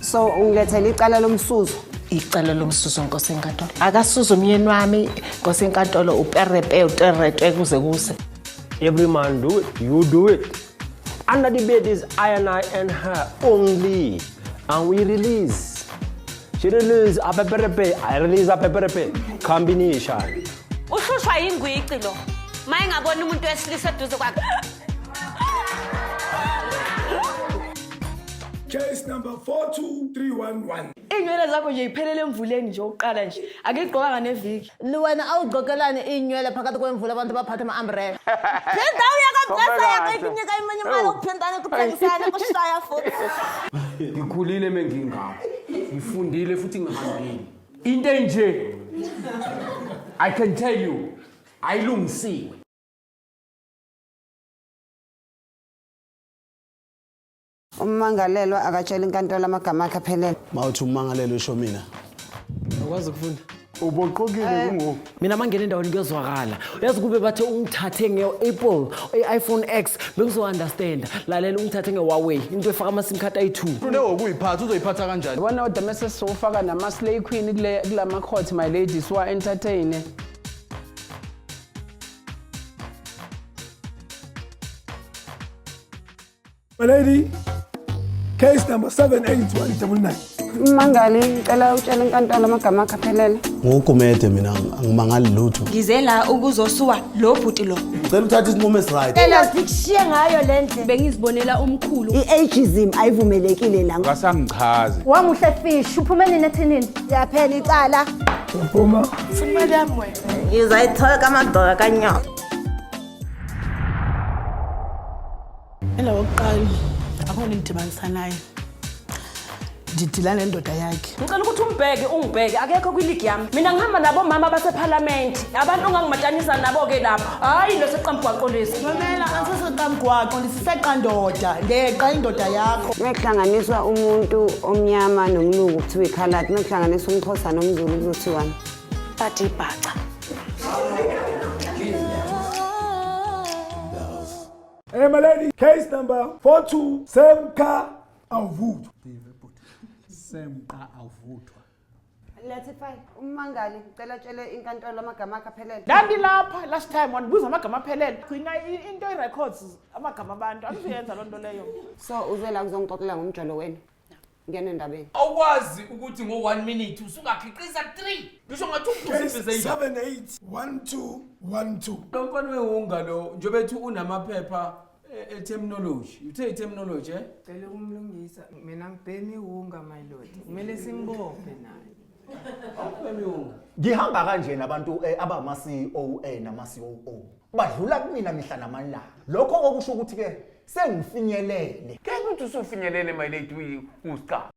So ungilethele icala lomsuzo. Icala lomsuzo nkosi enkantolo. Akasuze umyeni wami nkosi enkantolo uperepe uteretwe kuze kuse. Every man do it, you do it. Under the bed is I and I and her only. And we release. She release a peperepe, I release a peperepe. Combination. Uhlushwa yingwici lo. Uma engabona umuntu wesilisa eduze kwakhe. Case number 42311. Iy'nywele zakho nje iphelele emvuleni nje okokuqala nje. Akuyigqokanga neviki. Wena awugqokelani iy'nywele phakathi kwemvula abantu baphathe ama-umbrella. Phinda uye kaBlessa yakhe ikunika iminye imali ukuphindana kuthengisana kushaya futhi. Ngikhulile mengingaka. Ngifundile futhi ngihambile. Into enje I can tell you ayilungisiwe. Ummangalelwa akatshela inkantolo amagama akhe aphelele. Mawuthi ummangalelwa usho mina. Awukwazi ukufunda. Uboqokile kungoku. Mina mangena endaweni kuyozwakala. Uyazi kube bathe ungithathe nge-Apple, i-iPhone X, bengizo-understanda. Lalela ungithathe nge-Huawei, into efaka ama-SIM card ayi-2. Ufune ukuyiphatha uzoyiphatha kanjani? Yabona kodwa mese sofaka nama-slay queen kule kulama court my lady siwa entertain. My lady, case number 78199. Ummangali ngicela utshele inkantolo amagama akhe aphelele. Ngugumede mina angimangali lutho. Ngize la ukuzosuwa lo bhuti lo. Ngicela uthathe isinqumo esiright. Ela sikushiye ngayo le ndlela. Bengizibonela umkhulu. I-ageism ayivumelekile la. Kasangichazi. Wamuhle fish uphume nini ethinini? Yaphela icala. Phuma. Funa imali yami wena. Ngizayithola kamadoda kanyawo. Ela wokuqala akho nindidibanisa naye. Ndidila nendoda yakhe. Ngicela ukuthi umbheke ungibheke akekho kwiligi yami. Mina ngihamba nabomama basephalamende. Abantu ongangimatanisa nabo-ke lapho. Hhayi lo seqamgwaqo lesi. Mamela asiseqamgwaqo ndisiseqandoda ndeqa indoda yakho. Mekuhlanganiswa umuntu omnyama nomlungu kuthiwa ikhaladi, mekuhlanganiswa umXhosa nomZulu kuzothiwani? Bathi ibhaca. Hey, my lady, case number 42 Semka Awuvuthwa. Semqa awuvuthwa. Letha ifayili. Ummangali ngicela atshele inkantolo amagama akhe aphelele. Ndandilapha last time wandibuza amagama aphelele. Gcina into i-records amagama abantu. Andizuyenza loo nto leyo. So uze la kuzongixoxela ngomjolo wenu. Ngena endabeni. Awukwazi ukuthi ngo-1 minute usungakhiqiza 3. Ngisho ngathi Case umphuzibhize 781212. Lo mfana wewunga lo njengoba ethi unamaphepha e-terminology. Uthe i-terminology eh? Cela ukumlungisa mina ngibhemi iwunga my lord. Kumele simbophe naye. Awubhemi iwunga. Ngihamba kanje nabantu abama-CEO nama-COO. Badlula kumina mihla namalanga. Lokho okusho ukuthi ke sengifinyelele. Ngeke ukuthi usufinyelele my lady usica.